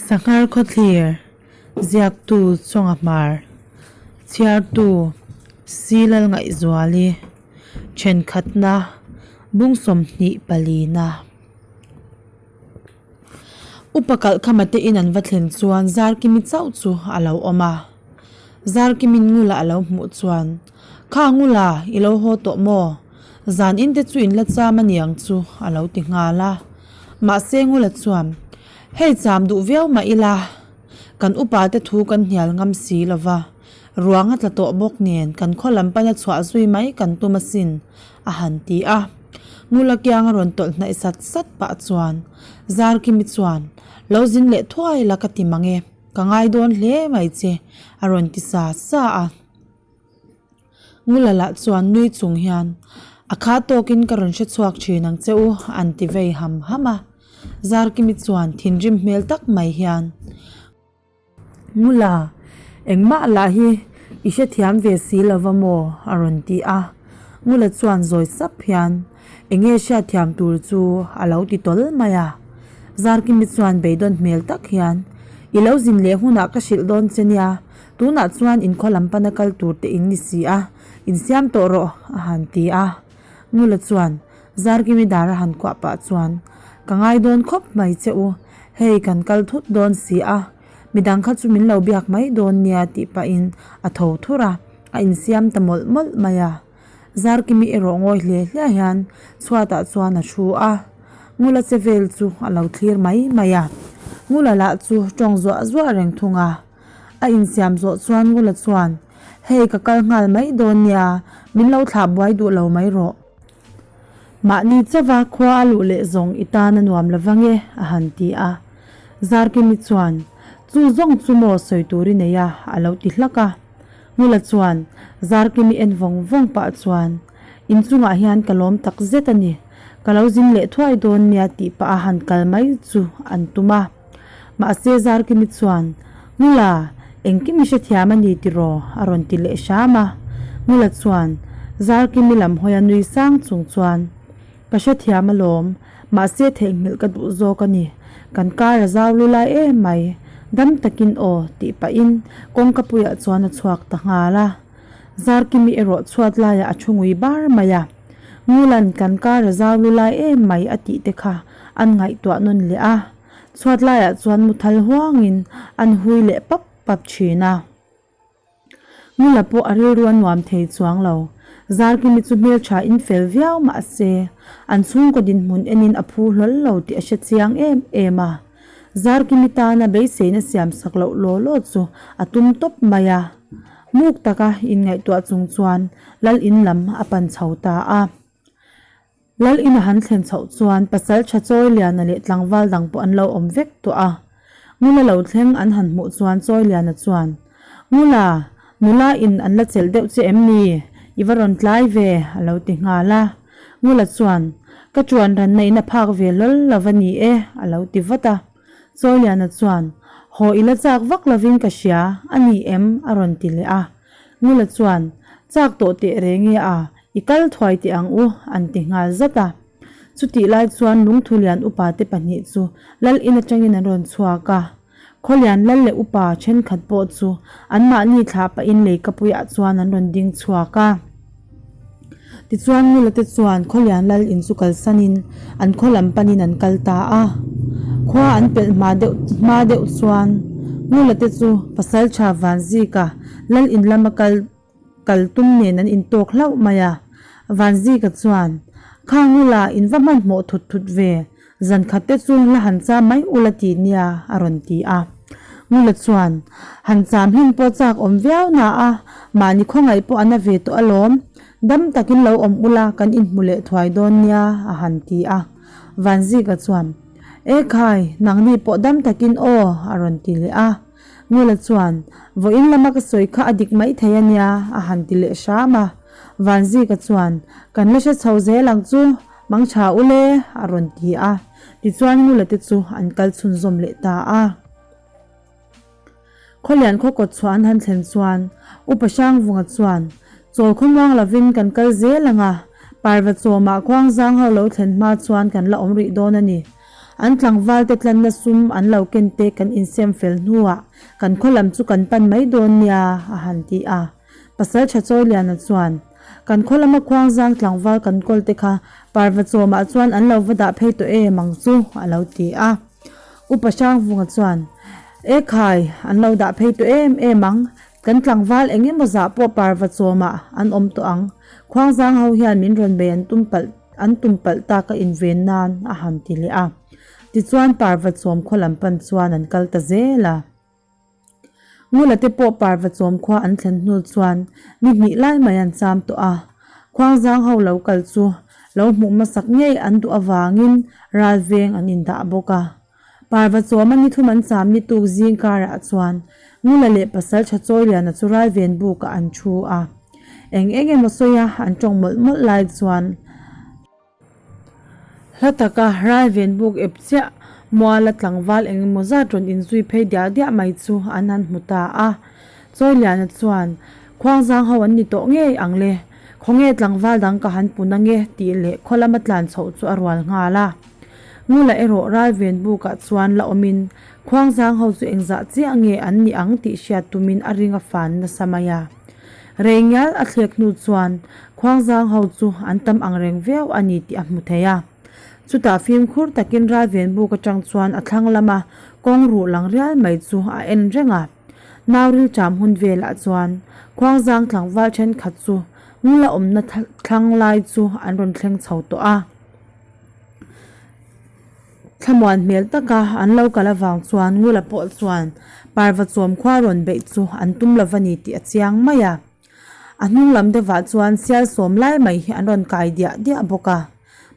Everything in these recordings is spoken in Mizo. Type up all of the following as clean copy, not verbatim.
Sanghar Khawthlir, Ziaktu Chawnga Hmar, Chhiartu Silal Ngaihzuali, Thenkhatna, Bung 24 na. Upa Kalhkhama te in an va thlen chuan Zarkimi chauh chu a lo awm a. Zarkimin Ngula a lo hmuh chuan, Kha Ngula, i lo haw tawh maw? Zan in te chu in la cham a niang chu a lo ti nghal a. Mahse Ngula chuan, Hei cham duh viau mah ila, kan upa te thu kan hnial ngam si lo va, ruang a tla tawh bawk nen kan khaw lam pana chhuah zui mai kan tum asin, a han ti a. Ngula kiang a rawn tawlh hnaih sat sat pah chuan Zarkimi chuan, Lo zin leh thuai la ka ti mang e, ka ngai dawn hle mai che, a rawn ti sa sa a. Ngula lah chuan nui chung hian, A kha tawkin ka rawn hre chhuak thin ang che u, an ti vei ham ham a. Zarkimi chuan thinrim hmel tak mai hian, Ngula, engmah lah hi i hrethiam ve si lova maw? a rawn ti a. Ngula chuan zawi sap hian, Enge hriatthiam tur chu a lo ti tawl mai a. Zarkimi chuan beidawn hmel tak hian, I lo zin leh hunah ka hrilh dawn che nia, tunah chuan inkhaw lam pana kal tur te in ni si a, insiam tawh rawh, a han ti a. Ngula chuan Zarkimi dar a han kuah pah chuan, Ka ngai dawn khawp mai che u, hei kan kal thut dawn si a, midang kha chu min lo biak mai dawn nia tih pahin a tho thur a, a insiam ta mawlh mawlh mai a. Zarkimi erawh ngawi hle hle hian chhuatah chuan a thu a, Ngula che vel chu a lo thlir mai mai a. Ngula lah chu tawng zuah zuah reng thung a. A insiam zawh chuan Ngula chuan, Hei ka kal nghal mai dawn nia, min lo thlah buai duh lo mai rawh. Mahni chauva khua a luh leh zawng i tan a nuam lo vang e, a han ti a. Zarkimi chuan, Chu zawng chu maw sawi tur i nei a, a lo ti hlak a. Ngula chuan Zarkimi en vawng vawng pah chuan, In chungah hian ka lawm tak zet a ni. Ka lo zin leh thuai dawn nia tih pah a han kal mai chu an tum a. Mahse Zarkimi chuan, Ngula, engkim i hrethiam a ni tiraw? a rawn ti leh hram a. Ngula chuan Zarkimi lam hawia nui sang chung chuan, Ka hrethiam alawm, mahse theihnghilh ka duh zawk a ni. Kan kar a zau lu lai em mai, dam takin aw tih pahin kawngka puiah chuan a chhuak ta nghal a. Zarkimi erawh chhuat laiah a thu ngui bar mai a. Ngulan kan kar a zau lu lai em mai a tih te kha an ngaihtuah nawn leh a. Chhuat laiah chuan muthal huangin an hui leh pap pap thin a. Ngula pawh a rilru a nuam thei chuang lo. Zarkimi chu hmeltha in fel viau mah se, an chhungkaw dinhmun enin a phu hlawl lo tih a hre chiang em em a. Zarkimi tana beiseina siam sak loh law law chu a tum tawp mai a. Muk taka inngaihtuah chung chuan lal in lam a pan chho ta a. Lal in a han thlen chhoh chuan pasal tha Chawiliana leh tlangval dang pawh an lo awm vek tawh a. Ngula lo thleng an han hmuh chuan Chawiliana chuan, Ngula, nula in an la chelh deuh che em ni? I va rawn tlai ve, a lo ti nghal a. Ngula chuan, Ka chuan ranna in a phak ve hlawl lo va ni e, a lo ti vat a. Chawiliana chuan, Haw i la chak vak lovin ka hria, a ni em? a rawn ti leh a. Ngula chuan, Chak tawh teh reng e a, i kal thuai teh ang u, an ti nghal zat a. Chutih lai chuan Lungthulian upa te pahnih chu lal in atangin an rawn chhuak a. Khawlian lal leh upa thenkhat pawh chu anmahni thlah pahin leikapuiah chuan an rawn ding chhuak a. Tichuan Ngula te chuan Khawlian lal in chu kalsanin an khaw lam panin an kal ta a. Khua an pelh hma deuh hma deuh chuan Ngula te chu Pasaltha Vanzika lal in lama kal kal tum nen an intawk hlauh mai a. Vanzika chuan, Kha Ngula in va hmanhmawh thut thut ve, Zan khat te chu la han cham mai ula ti nia a rawn ti a. Ngula chuan, Han cham hlim pawh chak awm viau na a, mahni khawngaih pawh a na ve tawh alawm. Dam takin lo awm ula kan inhmu leh thuai dawn nia a han ti a. Vanzika chuan, E khai, nangni pawh dam takin aw a rawn ti leh a. Ngula chuan, Vawiin lama ka sawi kha a dik mai thei a nia a han ti leh hram a. Vanzika chuan, Kan la hre chho zel ang chu. Mang tha ule, a rawn ti a. Tichuan Ngula te chu an kal chhunzawm leh ta a. Khawlian khaw kawt chhuah an han thlen chuan Upa Hrangvunga chuan, Chawl khawmuang lovin kan kal zel ang a, Parva chawmah khuangzang ho lo thlen hma chuan kan la awm rih dawn a ni. An tlangvalte tlanna sum an lo ken te kan insem fel hnuah kan khaw lam chu kan pan mai dawn nia, a han ti a. Pasalṭha Chawiliana chuan, Kan khaw lama khuangzang tlangval kan kawl te kha parva chawmah chuan an lo va dah phei tawh em ang chu, a lo ti a. Upa Hrangvunga chuan, E khai, an lo dah phei tawh em em ang, kan tlangval eng emaw zah pawh parva chawmah an awm tawh ang, khuangzang ho hian min rawn bei an tum palh an tum palh ta ka inven nan, a han ti leh a. Tichuan parva chawm khaw lam pan chuan an kal ta zel a. Ngula te pawh parva chawm khua an thlen hnu chuan ni hnih lai mai an cham tawh a. Khuangzang ho lo kal chu lo hmuh hmasak ngei an duh avangin ral veng an indah bawk a. Parva chawma ni thum an cham ni tuk zing karah chuan Ngula leh Pasaltha Chawiliana chu ral ven bukah an thu a. Eng eng emaw sawia an tawng mawlh mawlh lai chuan, Hla taka ralven buk ep chiah muala tlangval eng emaw zat rawn inzui phei diah diah mai chu an han hmu ta a. Chawiliana chuan, Khuangzang ho an ni tawh ngei ang le, khawnge tlangval dang ka han pun ange tih leh khaw lama tlan chhoh chu a rual nghal a. Ngula erawh ralven bukah chuan la awmin Khuangzang ho chu engzah chiah nge an nih ang tih hriat tumin a ring a fan nasa mai a. Rei ngial a thlek hnu chuan Khuangzang ho chu an tam ang reng viau a ni tih a hmu thei a. Chutah fimkhur takin Ralven buk atang chuan a thlang lama kawng ruh lang rial mai chu a en reng a. Nauril ṭam hun velah chuan Khuangzang tlangval thenkhat chu ngula awmna thlang lai chu an rawn thleng chho tawh a. Thlamuan hmel taka an lo kal avang chuan Ngula pawh chuan parva chawm khua rawn beih chu an tum lo va ni tih a chiang mai a. A hnung lam deuhah chuan sial sawm lai mai hi an rawn kai diah diah bawk a.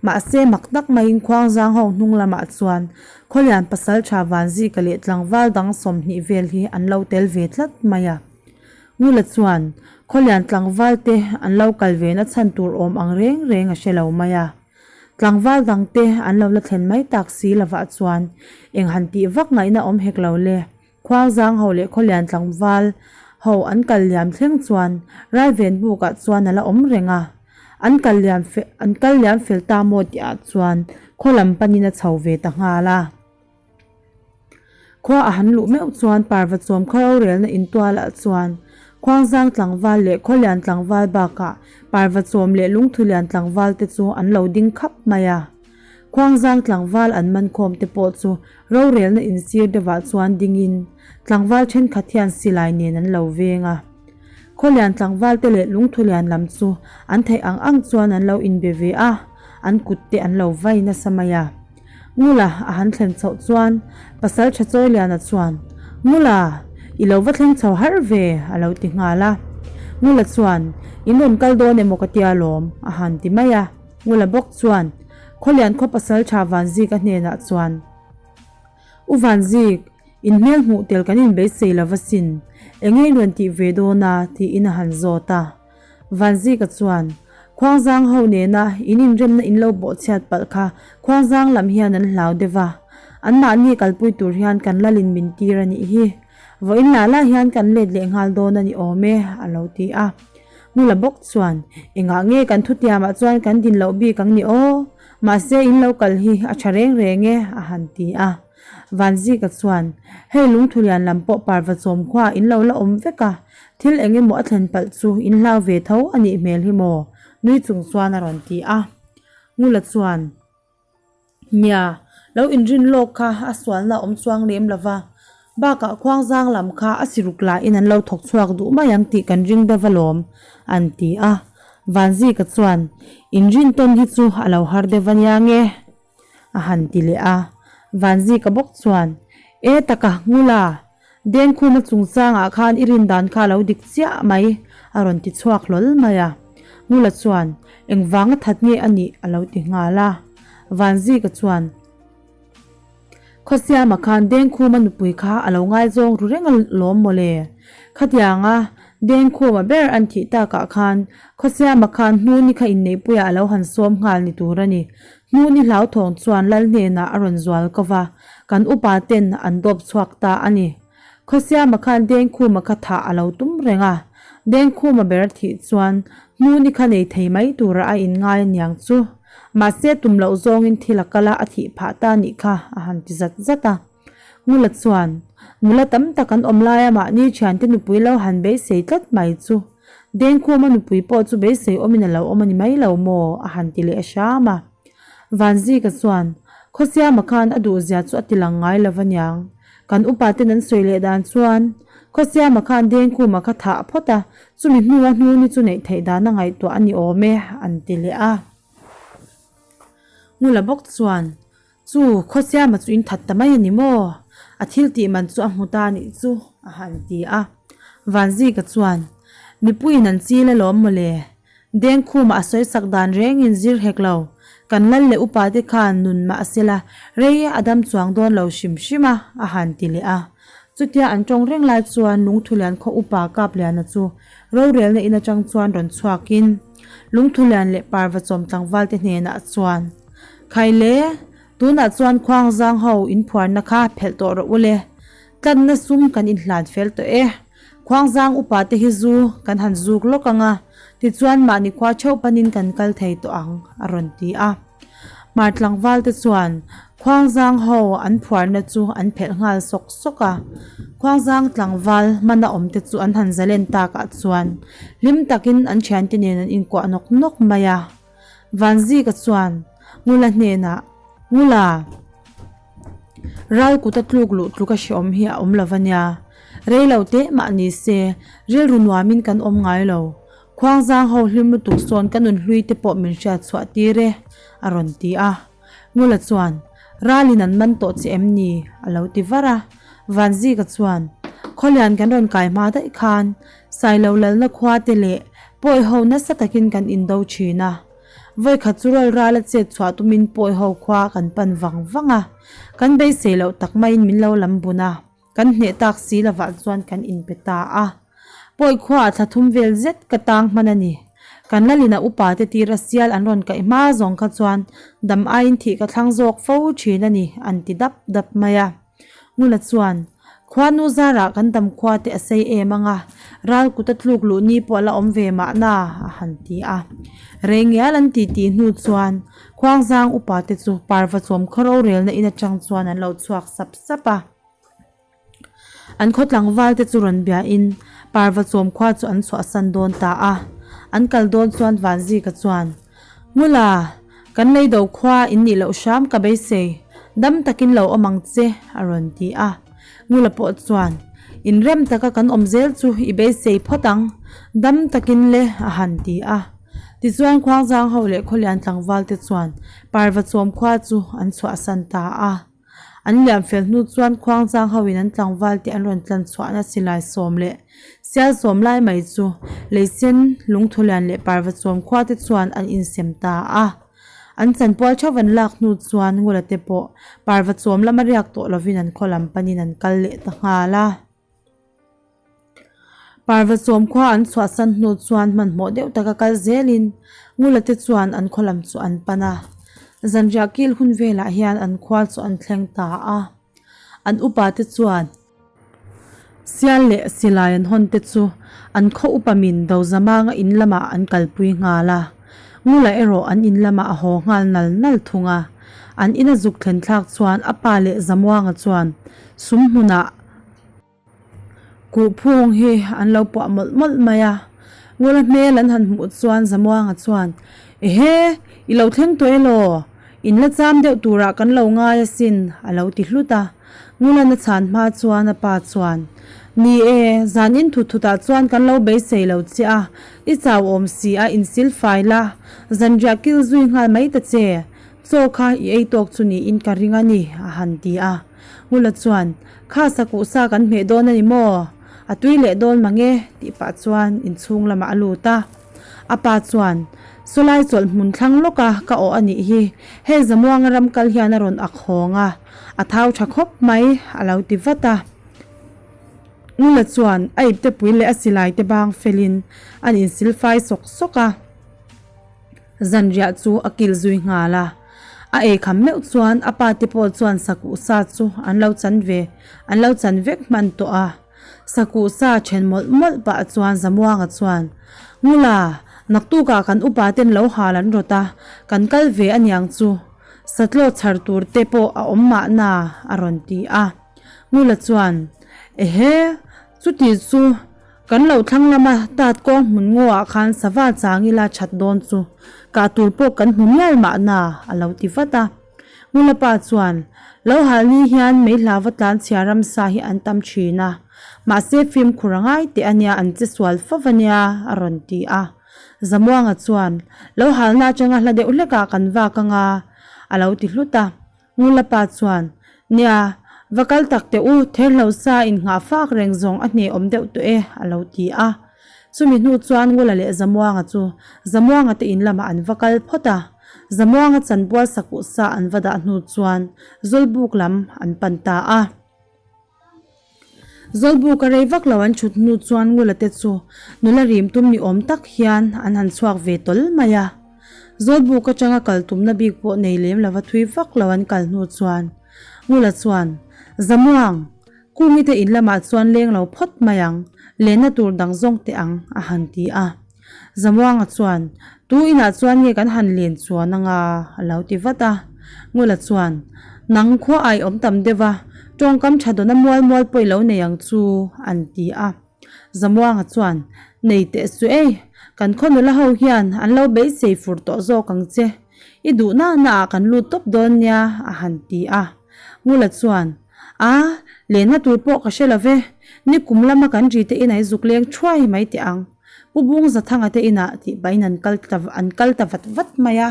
Mahse mak tak maiin Khuangzang ho hnung lamah chuan Khawlian pasaltha Vanzika leh tlangval dang 20 vel hi an lo tel ve tlat mai a. Ngula chuan Khawlian tlangval te an lo kal ve na chhan tur awm ang reng reng a hre lo mai a. Tlangval dangte an lo la thlen mai tak si lovah chuan eng han tih vak ngaihna awm hek lo le. Khuangzang ho leh Khawlian tlangval ho an kal liam thleng chuan Raiven bukah chuan a la awm reng a. An kal liam an kal liam fel ta maw tihah chuan khaw lam panin a chho ve ta nghal a. Khua a han luh meuh chuan parva chawm khaw rorelna intualah chuan Khuangzang tlangval leh Khawlian tlangval bakah parva chawm leh Lungthulian tlangval te chu an lo ding khap mai a. Khuangzang tlangval an man khawm te pawh chu rorelna insir deuhah chuan dingin tlangval thenkhat hian silai nen an lo veng a. Khawlian tlangval te leh Lungthulian lam chu an theih ang ang chuan an lo inbe ve a, an kut te an lo vai nasa mai a. Ngula a han thlen chhoh chuan Pasal Tha Chawiliana chuan, Ngula, i lo va thleng chho harh ve, a lo ti nghal a. Ngula chuan, In rawn kal dawn emaw ka tia lawm, a han ti mai a. Ngula bawk chuan, Khawlian khaw Pasal Tha Vanzika hnenah chuan, U Vanzik, in hmel hmuh tel kan inbeisei lo va sin, enge in rawn tih ve dawn a? tiin a han zawt a. Vanzika chuan, Khuangzang ho nena in inremna in lo bawhchhiat palh kha Khuangzang lam hian an hlau deuh va, anmahni kalpui tur hian kan lalin min tir a nih hi. Vawiin lah lah hian kan let leh nghal dawn a ni awm e, a lo ti a. Ngula bawk chuan, Engah nge kan thutiamah chuan kan din loh bik ang ni aw? Mahse in lo kal hi a tha reng reng e, a han ti a. Vanzika chuan, Hei lungthulian lam pawh parva chawm khua in lo la awm vek a, thil eng emaw a thlen palh chu in hlau ve tho a nih hmel hi maw? nui chung chuan a rawn ti a. Ngula chuan, Nia, lo inrin lawk kha a sualna a awm chuang lem lo va, bakah khuangzang lam kha a siruk lahin an lo thawk chhuak duh mai ang tih kan ring deuh alawm, an ti a. Vanzika chuan, Inrin tawn hi chu a lo har deuh a nia nge? A han ti leh a, Vanzika bawk chuan, E taka, Ngula, Dengkhuma chungchangah khan i rin dan kha a lo dik chiah mai, a rawn ti chhuak hlawl mai a. Ngula chuan, Engvanga that nge a nih? a lo ti nghal a. Vanzika chuan, Khawsiama khan Dengkhuma nupui kha a lo ngaizawng ru reng alawm mawle. Khatianga Dengkhuma ber an thih takah khan Khawsiama khan Hnuni kha inneihpuiah a lo han sawm nghal ni tur a ni. Hnuni hlauthawng chuan Lal hnenah a rawn zual ko va, kan upa ten an dawp chhuak ta a ni. Khawsiama khan Dengkhuma kha thah a lo tum reng a, Dengkhuma ber thih chuan Hnuni kha nei thei mai tura a inngai aniang chu. Mahse tum loh zawngin thil a kal a, a thih phah ta nih kha, a han ti zat zat a. Ngula chuan, Nula tam tak an awm laia mahni thiante nupui lo han beisei tlat mai chu. Dengkhuma nupui pawh chu beisei awmin a lo awm a ni mai lo maw? a han ti leh hram a. Vanzika chuan, Khawsiama khan a duhzia chu a ti lang ngai lo va niang. Kan upa ten an sawi leh dan chuan, Khawsiama khan Dengkhuma kha thah phawt a, chumi hnua hnuni chu neih theih dan a ngaihtuah a ni awm e, an ti leh a. Ngula bawk chuan, Chu, Khawsiama chu in that ta mai a ni maw? A thil tih man chu a hmu ta anih chu, a han ti a. Vanzika chuan, Mipuiin an chil alawm mawle. Dengkhuma a sawi sak dan rengin zir hek lo. Kan lal leh upa te khan nun mah sela rei a dam chuang dawn lo hrim hrim a, a han ti leh a. Chutia an tawng reng lai chuan Lungthulian khaw upa Kapliana chu rorelna in atang chuan rawn chhuakin Lungthulian leh Parva chawm tlangval te hnenah chuan, Khaile, tunah chuan khuangzang ho inphuarna kha phelh tawh rawh u le. Tlanna sum kan inhlan fel tawh e. Khuangzang upa te hi zu kan han zuk lawk ang a, tichuan mahni khua theuh panin kan kal thei tawh ang, a rawn ti a. Hmar tlangval te chuan Khuangzang ho an phuarna chu an phelh nghal sawk sawk a. Khuangzang tlangval hmana awm te chu an han zalen takah chuan hlim takin an thiante nen an inkuah nawk nawk mai a. Vanzika chuan Ngula hnenah, Ngula! Ral kuta tluk luh tluk a hrehawm hi a awm lo va nia. Rei lo teh mah ni se, rilru nuamin kan awm ngai lo. Khuangzang ho hlim lutuk sawn ka nun hlui te pawh min hriat chhuah tir e, a rawn ti a. Ngula chuan, Ralin an man tawh che em ni? a lo ti var a. Vanzika chuan, Khawlian kan rawn kai hma daih khan, Sailo lalna khua te leh pawi ho nasa takin kan indo thin a. Vawikhat chu ral ral a chet chhuah tumin pawi ho khua kan pan vang vang a, kan beisei loh tak maiin min lo lam bun a, kan hneh tak si lovah chuan kan inpe ta a. Pawi khuaah thla thum vel zet ka tang hman a ni. Kan lalin a upa te tir a sial an rawn kaih hma zawng kha chuan dam aiin thih ka thlang zawk fo thin a ni, an ti dap dap mai a. Ngula chuan, Khuanu zarah kan dam khua te a sei em ang a, ral kut a tluk luh ni pawh a la awm ve mahna, a han ti a. Rei ngial an ti tih hnu chuan Khuangzang upa te chu parva chawm khaw rorelna in atang chuan an lo chhuak sap sap a. An khaw tlangval te chu rawn biain parva chawm khua chu an chhuahsan dawn ta a. An kal dawn chuan Vanzika chuan, Ngula, kan lei do khua in nih loh hram ka beisei, dam takin lo awm ang che, a rawn ti a. Ngula pawh chuan, Inrem taka kan awm zel chu i beisei phawt ang, dam takin le, a han ti a. Tichuan Khuangzang ho leh Khawlian tlangval te chuan Parva chawm khua chu an chhuahsan ta a. An liam fel hnu chuan Khuangchang ho in an tlangval te an rawn tlan chhuahna silai sawm leh sial sawm lai mai chu Leisen, Lungthulian leh Parvachawm khua te chuan an insem ta a. An chanpual theuh an lak hnu chuan Ngula te pawh Parvachawm lama riak tawh lovin an khaw lam panin an kal leh ta nghal a. Parva sawm khua an chhuahsan hnu chuan hmanhmawh deuh taka kal zelin Ngula te chuan an khaw lam chu an pan a. Zanriah kil hun velah hian an khua chu an thleng ta a. An upa te chuan Sial leh Silai an hawn te chu an khaw upa min Dozamanga in lamah an kalpui nghal a. Ngula erawh an in lamah a haw nghal nal nal thung a. An ina zuk thlen thlak chuan a pa leh Zamuanga chuan sum hmunah Kuhphung hi an lo puah mawlh mawlh mai a, Ngula hmel an han hmuh chuan Zamuanga chuan, Ehe, i lo thleng tawh elaw? In la cham deuh turah kan lo ngai asin, a lo ti hlut a. Ngula na chhan hma chuan a pa chuan, Ni e, zan in thut thutah chuan kan lo beisei lo che a, i chau awm si a, insil fai la, zanriah kil zui nghal mai ta che, chaw kha i ei tawk chu niin ka ring a ni, a han ti a. Ngula chuan, Kha sakuh sa kan hmeh dawn a ni maw? A tui leh dawn mang e, tih pah chuan inchhung lamah a lut a. A pa chuan, Sawlai chawlh hmun thlang lawka ka awh a nih hi, hei Zamuanga ram kal hian a rawn ak hawng a, a thau tha khawp mai, a lo ti vat a. Ngula chuan a iptepui leh a silai te bang felin an insilfai sawk sawk a. Zanriah chu a kil zui nghal a, a eikham meuh chuan a pa te pawh chuan sakuh sa chu an lo chan ve, an lo chan vek hman tawh a. Sakuh sa then mawlh mawlh pah chuan Zamuanga chuan, Ngula! Naktukah kan upa ten lo hal an rawt a, kan kal ve aniang chu. Satlaw chhar tur te pawh a awm mahna a rawn ti a. Ngula chuan, Ehe, chuti chu kan lo thlang lama tat kawng hmun ngaw ah khan sava chang ila that dawn chu kah tur pawh kan hmu mial mahna a lo ti vat a. Ngula pa chuan, Lo hal ni hian mei hlava tlan chhia ramsa hi an tam thin a, mahse fimkhur a ngai teh ania an che sual fo ania a rawn ti a. Zamuanga chuan, Lo halna atanga hla deuh hlekah kan vak anga a lo ti hlut a. Ngula pa chuan, Nia, va kal tak teh u, therhlo sa innghah fak reng zawng a hne awm deuh tawh e a lo ti a. Chumi hnu chuan Ngula leh Zamuanga chu Zamuanga te in lamah an va kal phawt a. Zamuanga chanpual sakuh sa an va dah hnu chuan Zawlbuk lam an pan ta a. Zawlbuk a rei vak lo an thut hnu chuan Ngula te chu nula rim tum ni awm tak hian an han chhuak ve tawl mai a. Zawlbuk atanga kal tumna bik pawh nei lem lova thui vak lo an kal hnu chuan Ngula chuan, Zamuang! Kungi te in lamah chuan leng lo phawt mai ang, lenna tur dang zawng teh ang, a han ti a. Zamuanga chuan, Tu inah chuan nge kan han len chuan anga? a lo ti vat a. Ngula chuan, Nang khua ai awm tam deuh a, tawngkam tha dawna mual mual pawh i lo nei ang chu, an ti a. Zamuanga chuan, Nei teh suh ei, kan khaw nula ho hian an lo beisei fur tawh zawk ang che, i duh na na ah kan lut tawp dawn nia, a han ti a. Ngula chuan, A, lenna tur pawh ka hre lo ve, ni kum lama kan ri te inah i zuk leng thuai mai teh ang. Pu Bung Zathanga te inah tih pahin an kal ta an kal ta vat vat mai a.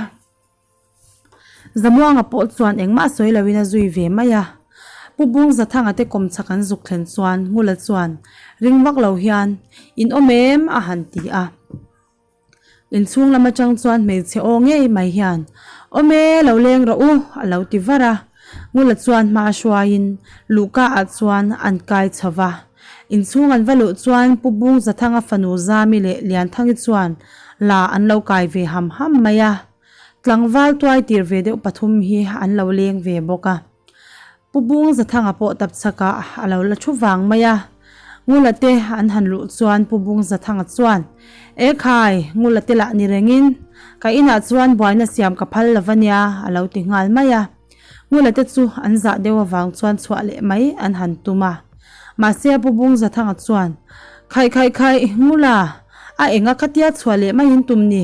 Zamuanga pawh chuan engmah sawi loin a zui ve mai a. Pu Bung Zathanga te kawmchhak an zuk thlen chuan Ngula chuan ring vak lo hian, In awm em? a han ti a. Inchhung lam atang chuan hmeichhe aw ngei mai hian, Awm e, lo leng rawh u, a lo ti var a. Ngula chuan hma a hruaiin luhka ah chuan an kai chho va. Inchhung an va luh chuan Pu Bung Zathanga fanu Zami leh Lianthangi chuan la an lo kai ve ham ham mai a. Tlangval tuai tir ve deuh pathum hi an lo leng ve bawk a. Pu Bung Zathanga pawh tap chhakah a lo la thu vang mai a. Ngula te an han luh chuan Pu Bung Zathanga chuan, E khai, Ngula te lah ni rengin, ka inah chuan buaina siam ka phal lo va nia, a lo ti nghal mai a. Ngula te chu an zah deuh avang chuan chhuah leh mai an han tum a. Mahse Pu Bung Zathanga chuan, Khaih khaih khaih, Ngula, a enga khatia chhuah leh maiin tum ni,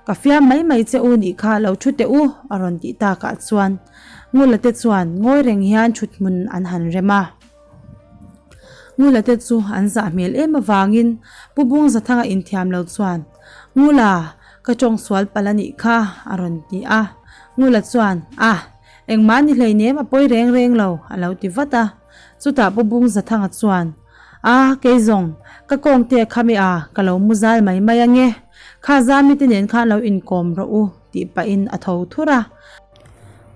ka fiam mai mai che u nih kha lo thu teh u, a rawn tih takah chuan Ngula te chuan ngawi reng hian thuthmun an han rem a. Ngula te chu an zah hmel em avangin Pu Bung Zathanga inthiam lo chuan, Ngula, ka tawng sual palh a nih kha, a rawn ti a. Ngula chuan, Ah, engmah ni hleinem a pawi reng reng lo, a lo ti vat a. Chutah Pu Bung Zathanga chuan, A, kei zawng, ka kawng te kha mi a, ka lo mu zal mai mai ange. Kha Zami te nen khan lo inkawm rawh u, tih pahin a tho thur a.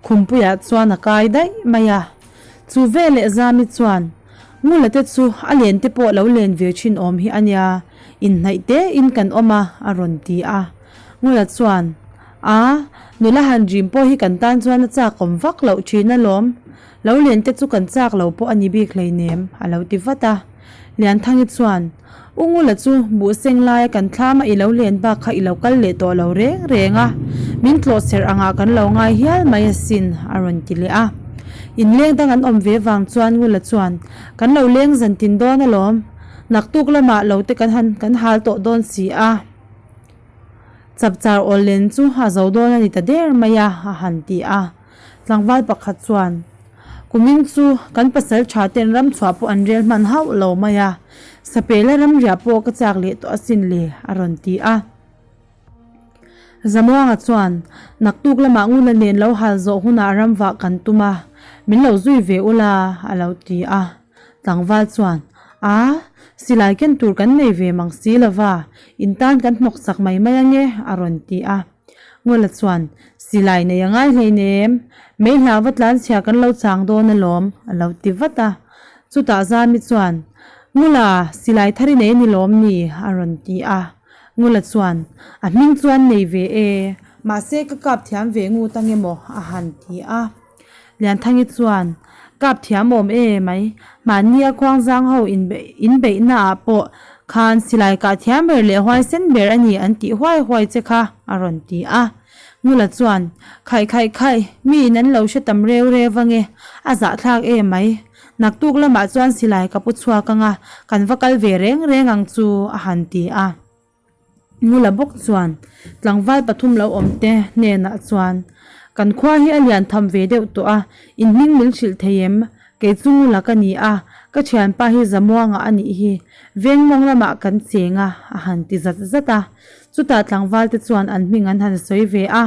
Khumpuiah chuan a kai daih mai a. Chu veleh Zami chuan, Ngula te chu a len te pawh lo len ve thin awm hi a nia, inhnaih te in kan awm a, a rawn ti a. Ngula chuan, A, nula han rim pawh hi kan tan chuan a chak awm vak loh thin alawm. Lo len te chu kan chak lo pawh a ni bik hleinem, a lo ti vat a. Lianthangi chuan, U Ngula chu buh seng laia kan thlama i lo len bak kha i lo kal leh tawh lo reng reng a, min tlawh serh angah kan lo ngai hial mai asin, a rawn ti leh a. Inleng dang an awm ve vang chuan Ngula chuan, Kan lo leng zan tin dawn alawm, naktuk lamah lo te kan han kan hal tawh dawn si a. Chapchar awl len chu a zo dawn a ni ta der mai a, a han ti a. Tlangval pakhat chuan, Kumin chu kan pasal tha ten ram chhuah pawh an rel hman hauh lo mai a, Sapela ramriah pawh ka chak leh tawh asin le, a rawn ti a. Zamuanga chuan, Naktuk lamah Ngula nen lo hal zawh hunah ramvah kan tum a, min lo zui ve ula, a lo ti a. Tlangval chuan, A, silai ken tur kan nei ve mang si lova, in tan kan hnawk sak mai mai ange, a rawn ti a. Ngula chuan, Silai nei a ngai hleinem, mei hlau va tlanchhia kan lo chang dawn alawm, a lo ti vat a. Chutah Zami chuan, Ngula, silai thar i nei a ni lawm ni? a rawn ti a. Ngula chuan, A hming chuan nei ve e, mahse ka kap thiam ve ngut ange maw? a han ti a. Lianthangi chuan, Kap thiam awm e mai, mahnia khuangzang ho inbeihnaah pawh. Khan silai kah thiam ber leh huaisen ber a ni an tih huai huai che kha, a rawn ti a. Ngula chuan, Khaih khaih khaih, miin an lo hre tam reu reu ange, a zahthlak em mai. Naktuk lamah chuan silai ka pu chhuak anga, kan va kal ve reng reng ang chu, a han ti a. Ngula bawk chuan tlangval pathum lo awm te hnenah chuan, Kan khua hi a lian tham ve deuh tawh a, in hming min hrilh thei em? Kei chu Ngula ka ni a, ka thianpa hi Zamuanga a nih hi, veng mawng lamah kan cheng a, a han ti zat zat a. Chutah tlangval te chuan an hming an han sawi ve a,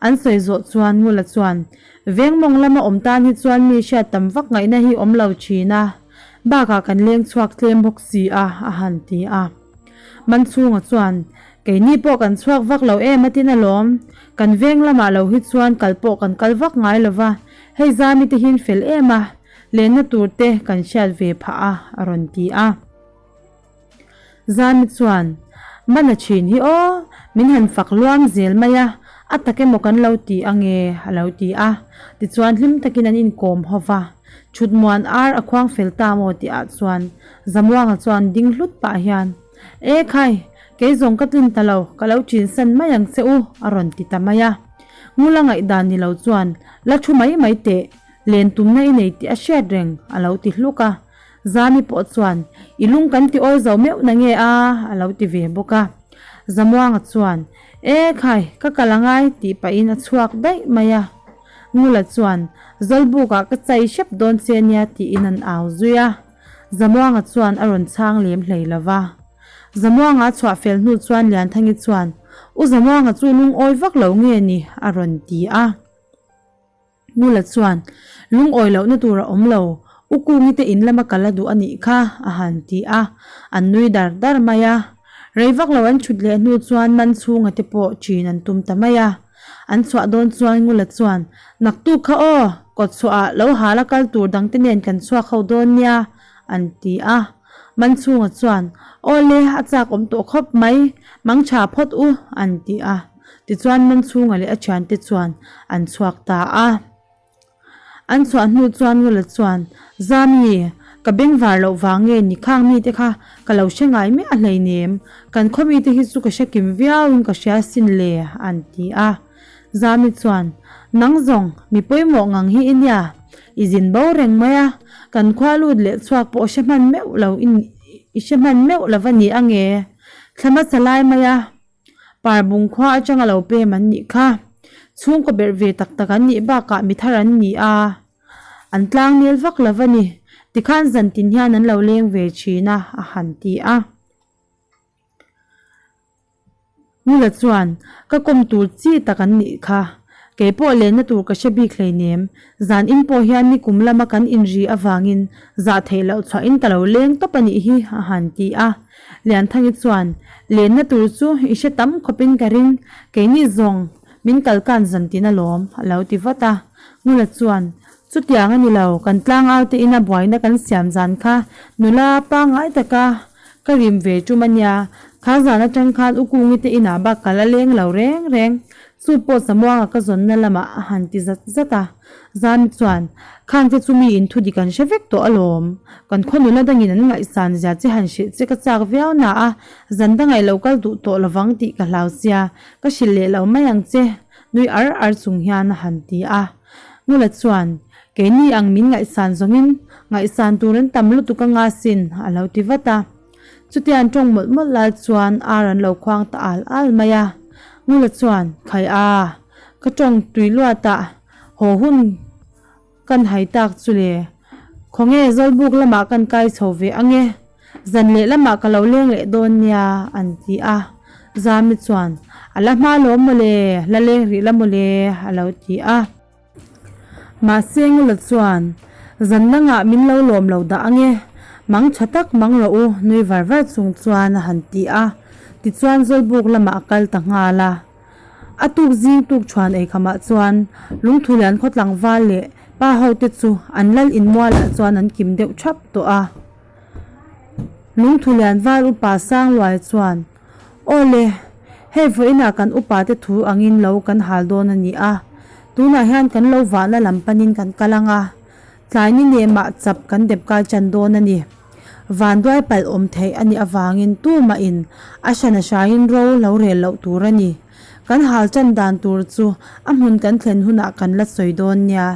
an sawi zawh chuan Ngula chuan, Veng mawng lama awm tan hi chuan mi hriat tam vak ngaihna hi awm lo thin a, bakah kan leng chhuak tlem bawk si a, a han ti a. Manchhunga chuan, Keini pawh kan chhuak vak lo em atin alawm. Kan veng lamah lo hi chuan kal pawh kan kal vak ngai lo va, hei Zami te hian fel em a, lenna tur te kan hriat ve phah a, a rawn ti a. Zami chuan, Mana thin hi aw, min han fak luam zel mai a, a tak emaw kan lo ti ange, a lo ti a. Tichuan hlim takin an inkawm ho va. Thutmuan ar a khuang fel ta maw tih ah chuan Zamuanga chuan ding hlut pah hian, E khai, kei zawng ka tlin ta lo, ka lo chin san mai ang che u, a rawn ti ta mai a. Ngula ngaihdan ni lo chuan, La thu mai mai teh, len tumna i nei tih a hriat reng, a lo ti hluk a. Zami pawh chuan, I lung kan ti awi zo meuh na nge a, a lo ti ve bawk a. Zamuanga chuan, E khai, ka kal angai, tih pahin a chhuak daih mai a. Ngula chuan, Zawlbukah ka chai hrep dawn che nia tiin an au zui a. Zamuanga chuan a rawn chhang lem hlei lo va. Zamuanga a chhuah fel hnu chuan Lianthangi chuan, U Zamuanga chu lungawi vak lo nge ni? a rawn ti a. Ngula chuan, Lungawi lohna tur a awm lo, U Kungi te in lama kal a duh a nih kha, a han ti a. An nui dar dar mai a. Rei vak lo an thut leh hnu chuan Manchhunga te pawh ṭin an tum ta mai a. An chhuah dawn chuan Ngula chuan, Naktuk kha aw, kawt chhuahah lo hal a kal tur dangte nen kan chhuak ho dawn nia, an ti a. Manchhunga chuan, Aw le, a chak awm tawh khawp mai, mang tha phawt u, an ti a. Tichuan Manchhunga leh a thiante chuan an chhuak ta a. An chhuah hnu chuan Ngula chuan, Zami, ka bengvar loh vang nge ni khang mite kha ka lo hre ngai miah hleinem, kan khaw mite hi chu ka hre kim viauin ka hria sin le, an ti a. Zami chuan, Nang zawng, mi pawimawh ngang hi i nia, i zin bo reng mai a, kan khua lut leh chhuak pawh hre hman meuh lo i hre hman meuh lo va ni ange, thla hmasa lai mai a. Parbung khua atanga lo pem an nih kha. Chhungkaw berh ve tak tak an nih bakah mi thar an ni a, an tlang nel vak lo a ni. Tikhan zan tin hian an lo leng ve thin a, a han ti a. Ngula chuan, Ka kawm tur chi tak an nih kha. Kei pawh lenna tur ka hre bik hleinem. Zan in pawh hian ni kum lama kan inri avangin zah theih loh chhuahin ka lo leng tawp a nih hi, a han ti a. Lianthangi chuan, Lenna tur chu i hre tam khawpin ka ring, keini zawng min kalkan zan tin alawm, a lo ti vat a. Ngula chuan, Chutiang a ni lo, kan tlangau te ina buaina kan siam zan kha nula pangngai taka ka rim ve tum a nia, kha zan atang khan U Kungi te inah bak ka la leng lo reng reng, chu pawh Samuanga ka zawnna lamah a han ti zat zat a. Zami chuan, Khang te chu mi in thu dik an hre vek tawh alawm. Kan khaw nula dangin an ngaihsan zia che han hrilh che ka chak viau na a, zan dangaih lo kal duh tawh lovang tih ka hlau sia, ka hrilh leh lo mai ang che, nui ar ar chung hian a han ti a. Ngula chuan, Keini ang min ngaihsan zawngin ngaihsan tur an tam lutuk anga sin, a lo ti vat a. Chutia an tawng mawlh mawlh lai chuan ar an lo khuang ta al al mai a. Ngula chuan, Khai a, ka tawng tui luatah haw hun kan hai tak chu le. Khawnge Zawlbuk lamah kan kai chho ve ange, zan leh lamah ka lo leng leh dawn nia, an ti a. Zami chuan, A la hma lawm mawle, la leng rih la mawle, a lo ti a. Mahse Ngula chuan, Zan dangah min lo lawm lo dah ange, mang tha tak mang rawh u, nui var var chung chuan a han ti a. Tichuan Zawlbuk lamah a kal ta nghal a. A tuk zing tuk chhuan ei khamah chuan Lungthulian khaw tlangval leh pa ho te chu an lal inmualah chuan an kim deuh thap tawh a. Lungthulian val upa Sangluai chuan, Aw le, hei vawiinah kan upa te thu angin lo kan hal dawn a ni a, tunah hian kan lo vahna lam panin kan kal ang a, tlai ni nemah chap kan dep kai chan dawn a ni. Vanduai palh awm theih a nih avangin tumahin a hran a hraiin ro lo rel loh tur a ni. Kan hal tan dan tur chu a hmun kan thlen hunah kan la sawi dawn nia,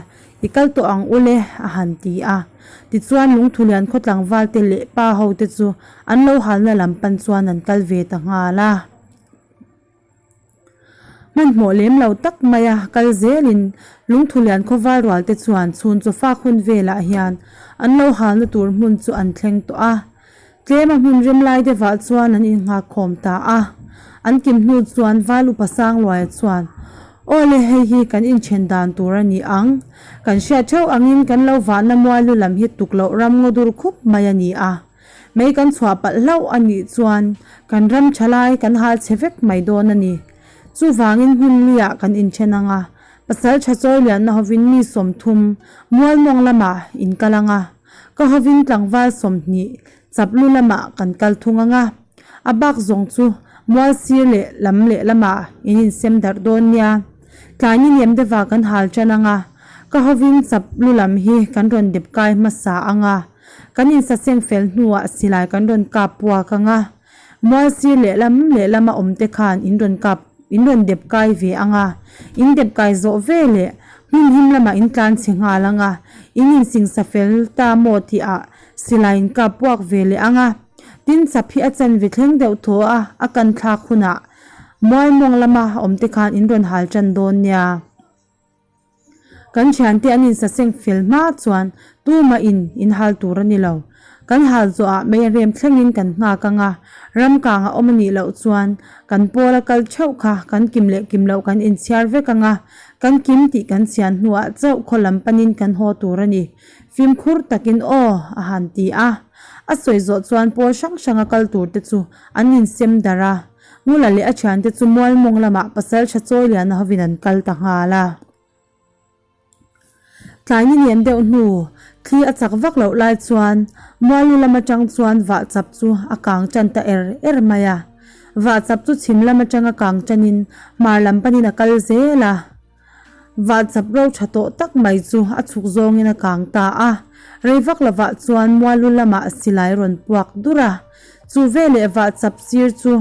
i kal tawh ang u le, a han ti a. Tichuan Lungthulian khaw tlangvalte leh pa hote chu an lo halna lam pan chuan an kal ve ta nghal a. Hmanhmawh lem lo tak maia kal zelin Lungthulian khawval rualte chuan chhun chawfak hun velah hian an lo halna tur hmun chu an thleng tawh a. Tlema hmun rem lai deuhah chuan an innghakkhawm ta a. An kim hnu chuan Val Upa Sangluaia chuan, Aw le, hei hi kan inthen dan tur a ni ang. Kan hriat theuh angin kan lo vahna mual lu lam hi tuk loh ram ngaw dur khup mai a ni a. Mei kan chhuah palh hlauh a nih chuan kan ram tha lai kan hal chhe vek mai dawn a ni. Chuvangin hmun liah kan inthen ang a, pasal tha chawi lianna hovin mi 30 mualmawng lamah in kal ang a, ka hovin tlangval 20 chap lu lamah kan kal thung ang a, a bak zawng chu mual sir leh lam leh lamah in insem darh dawn nia. Tlai ni liam deuhah kan hal tan ang a, ka hovin chap lu lam hi kan rawn dep kai hmasa ang a. Kan insaseng fel hnuah silai kan rawn kap puak ang a, mual sir lehlam lehlama awmte khan in rawn kap in rawn dep kai ve ang a, in dep kai zawh ve leh hmun him lamah in tlan chhe nghal ang a, in insingsa fel ta maw tihah silai in kap puak ve leh ang a, tin chap hi a chanve thleng deuh thaw a, a kan thlak hunah mual mawng lama awmte khan in rawn hal tan dawn nia. Kan thiante an insaseng fel hma chuan tumah in inhal tur a ni lo. Kan hal zawhah mei a rem thlengin kan nghak ang a, ram kang a awm a nih loh chuan kan pawl a kal theuh kha kan kim leh kim loh kan inchhiar vek ang a, kan kim tih kan chhian hnuah chauh khaw lam panin kan haw tur a ni. Fimkhur takin aw a han ti a. A sawi zawh chuan pawl hrang hranga kal tur te chu an insem darh a. Ngula leh a thiante chu Mualmawng lamah pasaltha Chawiliana hovin an kal ta nghal a. Tlai ni lian deuh hnu, thli a chak vak loh lai chuan Muallu lam atang chuan vahchap chu a kang tan ta er er mai a. Vahchap chu chhim lam atanga kang tanin hmar lam panin a kal zel a. Vahchap ro tha tawh tak mai chu a chhuk zawngin a kang ta a. Rei vak lovah chuan Muallu lamah silai rawn puak dur a. Chu veleh vahchap sir chu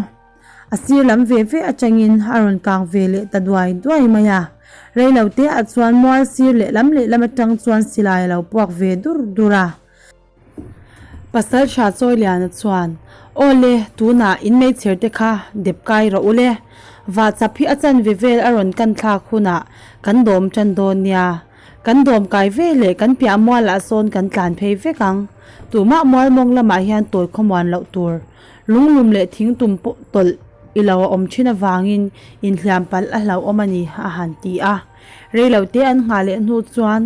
a sir lam ve ve atangin a rawn kang ve leh ta duai duai mai a. Rei lo te ah chuan mual sir lehlam lehlam atang chuan silai a lo puak ve dur dur a. Pasaltha Chawiliana chuan, Aw le, tunah in meichher te kha dep kai rawh u le. Vahchap hi a chanve vel a rawn kan thlak hunah kan dawm tan dawn nia. Kan dawm kai ve leh kan piah mualah sawn kan tlan phei vek ang. Tumah mual mawng lamah hian tawi khawmuan loh tur lunglum leh thing tum pawh tawlh i lo a awm thin avangin inhliam palh a hlauhawm a ni, a han ti a. Rei lo te an nghah leh hnu chuan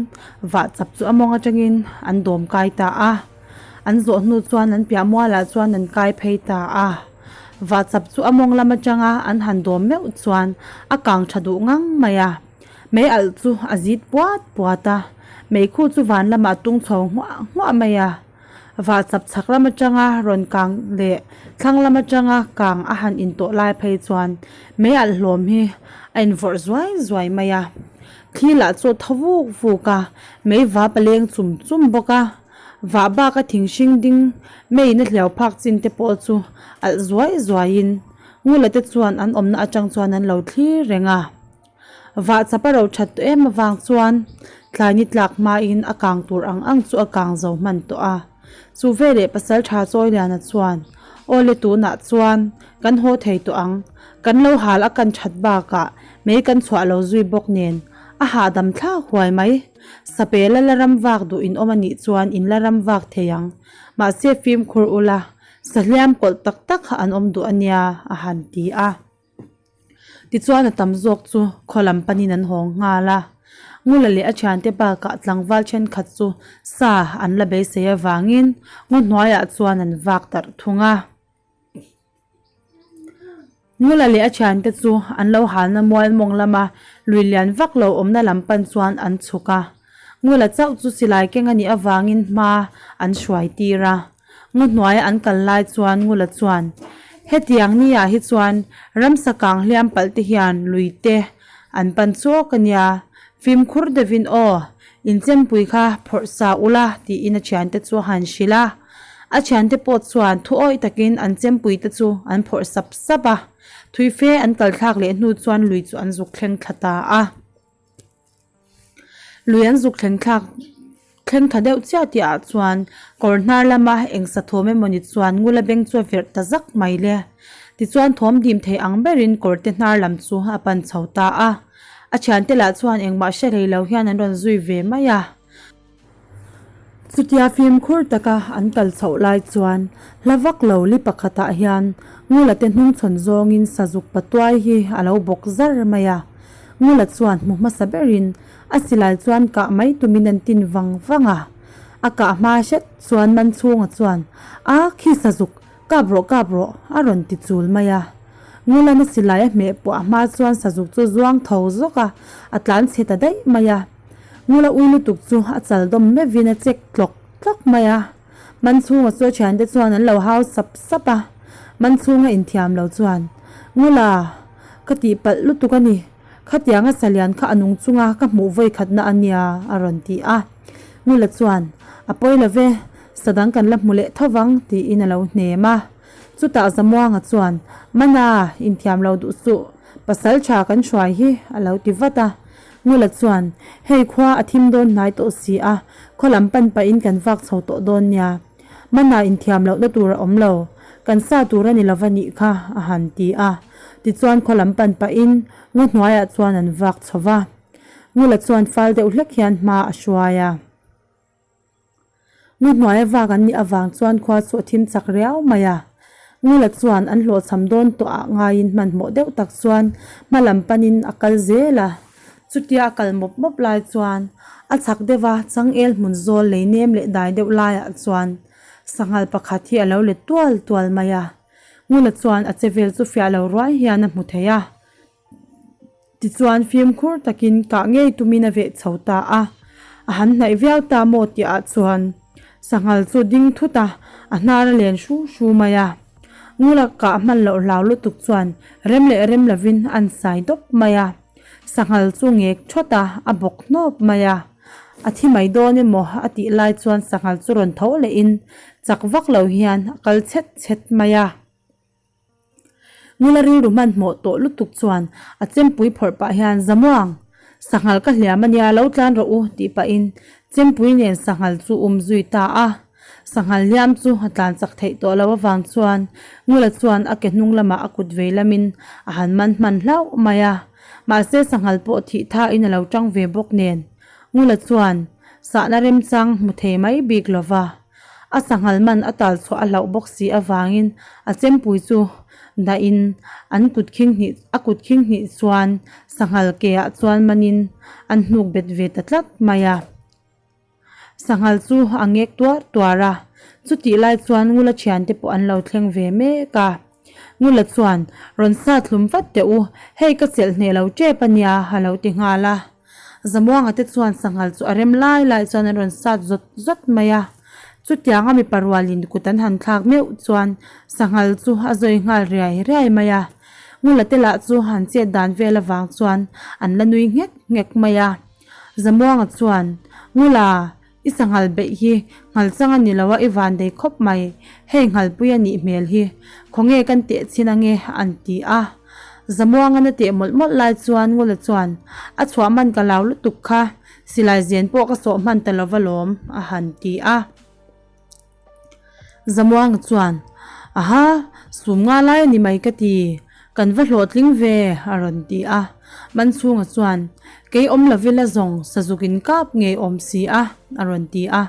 vah chap chu a mawng atangin an dawm kai ta a. An zawh hnu chuan an piah mualah chuan an kai phei ta a. Vah chap chu a mawng lam atanga an han dawm meuh chuan a kang tha duh ngang mai a. Mei alh chu a zit puat puat a, meikhu chu van lamah a tung chho nghuah nghuah mai a. Vah chap chhak lam atanga rawn kang leh thlang lam atanga kang a han intawh lai phei chuan mei alh hlawm hi a invawrh zuai zuai mai a. Thli lah chu a thaw vuk vuk a, mei vap a leng chum chum bawk a. Vah baka thing hring ding meiin a hliau phak chin te pawh chu alh zuai zuaiin Ngula te chuan an awmna atang chuan an lo thlir reng a. Vah chap a ro that tawh em avang chuan tlai ni tlak hmain a kang tur ang ang chu a kang zo hman tawh a. Chu veleh Pasaltha Chawiliana chuan, Aw le tunah chuan kan haw thei tawh ang, kan lo hal a kan that bakah mei kan chhuah lo zui bawk nen a hahdam thlak huai mai. Sapela la ram vak duh in awm a nih chuan in la ram vak thei ang. Mahse fimkhur ula, sahliam kawlh tak tak kha an awm duh a nia a han ti a. Tichuan a tam zawk chu khaw lam panin an haw nghal a, Ngula leh a thiante bakah tlangval thenkhat chu sa an la beisei avangin ngaw hnuaiah chuan an vak darh thung a. Ngula leh a thiante chu an lo halna mual mawng lama lui lian vak lo awmna lam pan chuan an chhuk a. Ngula chauh chu silai keng a nih avangin hma an hruai tir a. Ngaw hnuaia an kal lai chuan Ngula chuan, Hetiang niah hi chuan ramsa kang hliam palh te hian lui te an pan chawk a nia, fimkhur deuhin aw, inchempui kha phawrh sa ula tiin a thiante chu a han hrilh a. A thiante pawh chuan thu awih takin an chempui te chu an phawrh sap sap a. Thui fe an kal thlak leh hnu chuan lui chu an zuk thleng thla ta a. Lui an zuk thleng thlak thleng thla deuh chiah tih ah chuan kawr hnar lama eng sa thawm emawni chuan ngula beng chu a verh ta zak mai le. Tichuan thawm dim thei ang berin kawr te hnar lam chu a pan chho ta a. A thiante lah chuan engmah hre hlei lo hian an rawn zui ve mai a. Chutia fimkhur taka an kal chhoh lai chuan hla vak lo li pakhatah hian Ngula te hnungchhawn zawngin sazuk patuai hi a lo bawk zar mai a. Ngula chuan hmu hmasa berin a silai chuan kah mai tumin an tin vang vang a. A kah hma hret chuan Manchhunga chuan, A khi sazuk, kap rawh kap rawh a rawn ti chul mai a. Ngula'n a silai a hmeh puah hma chuan sazuk chu zuang tho zawk a, a tlan chhe ta daih mai a. Ngula ui lutuk chu a chal dawm meuhin a chek tlawk tlawk mai a. Manchhunga chu a thiante chuan an lo hau sap sap a. Manchhunga inthiam lo chuan, Ngula, ka tihpalh lutuk a ni. Khatianga salian kha a nung chunga ka hmuh vawi khatna a nia, a rawn ti a. Ngula chuan, A pawi lo ve, sa dang kan la hmu leh tho vang, tiin a lo hnem a. Chutah Zamuanga chuan, Mana, inthiam lo duh suh, pasal tha kan hruai hi, a lo ti vat a. Ngula chuan, Hei khua a thim dawn hnai tawh si a, khaw lam pan pahin kan vak chho tawh dawn nia. Mana inthiam lohna tur a awm lo, kan sa tur a ni lova nih kha, a han ti a. Tichuan khaw lam pan pahin ngaw hnuaiah chuan an vak chho va. Ngula chuan fal deuh hlek hian hma a hruai a. Ngaw hnuaia vak an nih avang chuan khua chu a thim chak riau mai a. Ngula chuan an hlawhchham dawn tawh ah ngaiin hmanhmawh deuh tak chuan hma lam panin a kal zel a. Chutia a kal mawp mawp lai chuan a chhak deuh a changel hmun zawl lei nem leh dai deuh laiah chuan sanghal pakhat hi a lo let tual tual mai a. Ngula chuan a che vel chu fiah lo ruai hian a hmu thei a. Tichuan fimkhur takin kah ngei tumin a veh chho ta a, a han hnaih viau ta maw tih ah chuan sanghal chu ding thut a, a hnar a len hru hru mai a. Ngula kah hman loh hlau lutuk chuan rem leh rem lovin a an sai dawp mai a, sanghal chu ngek thawt a, a bawk hnawp mai a. A thi mai dawn emaw a tih lai chuan sanghal chu rawn tho lehin chak vak lo hian a kal chhet chhet mai a. Ngula rilru hmanhmawh tawh lutuk chuan a chempui phawrh pah hian Zamuang! Sanghal ka hliam a nia, lo tlan rawh u tih pahin chempui nen sanghal chu um zui ta a. Sanghal hliam chu a tlan chak theih tawh lo avang chuan Ngula chuan a ke hnung lamah a kut vei lamin a han man hman hlauh mai a. Mahse sanghal pawh thih thain a lo tang ve bawk nen Ngula chuan sahna remchang hmu thei mai bik lova. A sanghal man a tal chhuah a hlauh bawk si avangin a chempui chu dahin an kut khing hnih a kut khing hnih chuan sanghal ke ah chuan manin an hnuk bet ve ta tlat mai a. Sanghal chu a ngek tuar tuar a, chutih lai chuan Ngula thiante pawh an lo thleng ve mek a. Ngula chuan, Rawn sa thlum vat teh u, hei ka chelh hneh lo tep a nia, a lo ti nghal a. Zamuanga te chuan sanghal chu a rem lai lai chuan an rawn sat zawt zawt mai a. Chutianga mipa rualin kut an han thlak meuh chuan sanghal chu a zawi nghal riai riai mai a. Ngula te lah chu han chet dan vel avang chuan an la nui nghek nghek mai a. Zamuanga chuan, Ngula, I sanghal beih hi nghal chang a ni lo a, i van dei khawp mai. Hei nghalpui a nih hmel hi, khawnge kan teh chhin ange an ti a. Zamuangan a teh mawlh mawlh lai chuan Ngula chuan, A chhuah man ka lau lutuk kha, silai zen pawh ka sawh hman ta lova lawm, a han ti a. Zamuanga chuan, Aha, sum nga lai a ni mai ka ti, kan va hlawhtling ve, a rawn ti a. Manchhunga chuan, Kei awm lo vila zawng sazuk in kap ngei awm si a, a rawn ti a.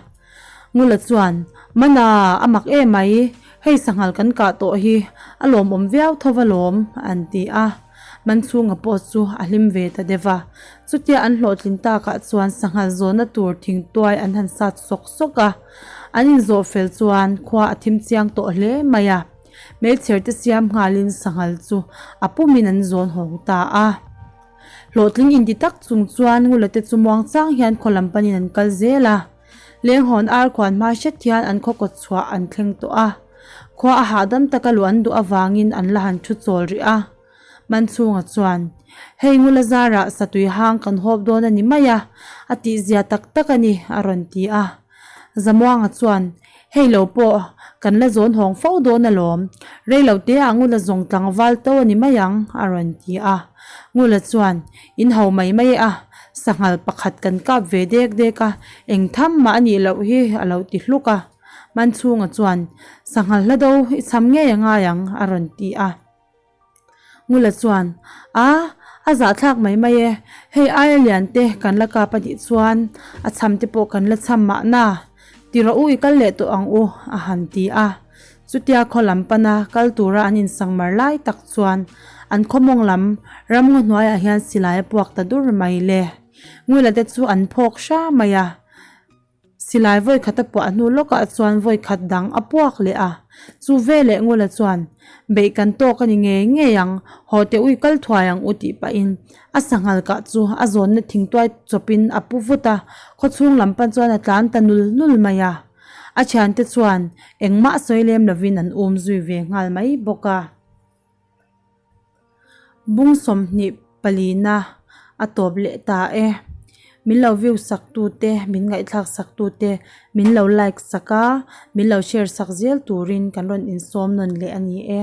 Ngula chuan, Mana, a mak e mai, hei sanghal kan kah tawh hi a lawmawm viau tho va lawm, an ti a. Manchhunga pawh chu a hlim ve ta deuh a. Chutia an hlawhtlin takah chuan sanghal zawhna tur thingtuai an han sat sawk sawk a. An inzawh fel chuan khua a thim chiang tawh hle mai a, hmeichher te siam nghalin sanghal chu a pumin an zawn hawng ta a. Hlawhtling inti tak chung chuan Ngula te chu muang chang hian khaw lam panin an kal zel a. Lenghawn ar khuan hma hret hian an khaw kawt chhuah an thleng tawh a. Khua a hahdam taka luh an duh avangin an la han thu chawl rih a. Manchhunga chuan, Hei Ngula zarah satui hang kan hawp dawn a ni mai a, a tihzia tak tak a ni, a rawn ti a. Zamuanga chuan, Hei lo pawh kan la zawn hawng fo dawn alawm, rei lo te ah Ngula zawng tlangval to a ni mai ang, a rawn ti a. Ngula chuan, In ho mai mai a, sanghal pakhat kan kap ve dek dek a, eng tham mah a nih loh hi, a lo ti hluk a. Manchhunga chuan, Sanghal hla do i cham ngei a ngai ang, a rawn ti a. Ngula chuan, A, a zahthlak mai mai e, hei aia lian te kan la kap a nih chuan a cham te pawh kan la cham mahna, ti rawh u i kal leh tawh ang u, a han ti a. Chutia khaw lam pana kal tura an insangmar lai tak chuan an khaw mawng lam ramngaw hnuaiah hian silai a puak ta dur mai le. Ngula te chu an phawk hra mai a. Silai vawi khat a puah hnu lawkah chuan vawi khat dang a puak leh a. Chu veleh Ngula chuan, Beih kan tawk a ni ngei ngei ang, haw teh ui kal thuai ang u tih pahin a sanghal kah chu a zawnna thingtuai chawpin a pu vut a, khawchhung lam pan chuan a tlan ta nul nul mai a. A thiante chuan engmah sawi lem lovin an um zui ve nghal mai bawk a. Bung 24 na a tawp leh ta e. Min lo view sak tu te, min ngaihthlak sak tu te, min lo like sak a, min lo share sak zel turin kan rawn insawm nawn leh a ni e.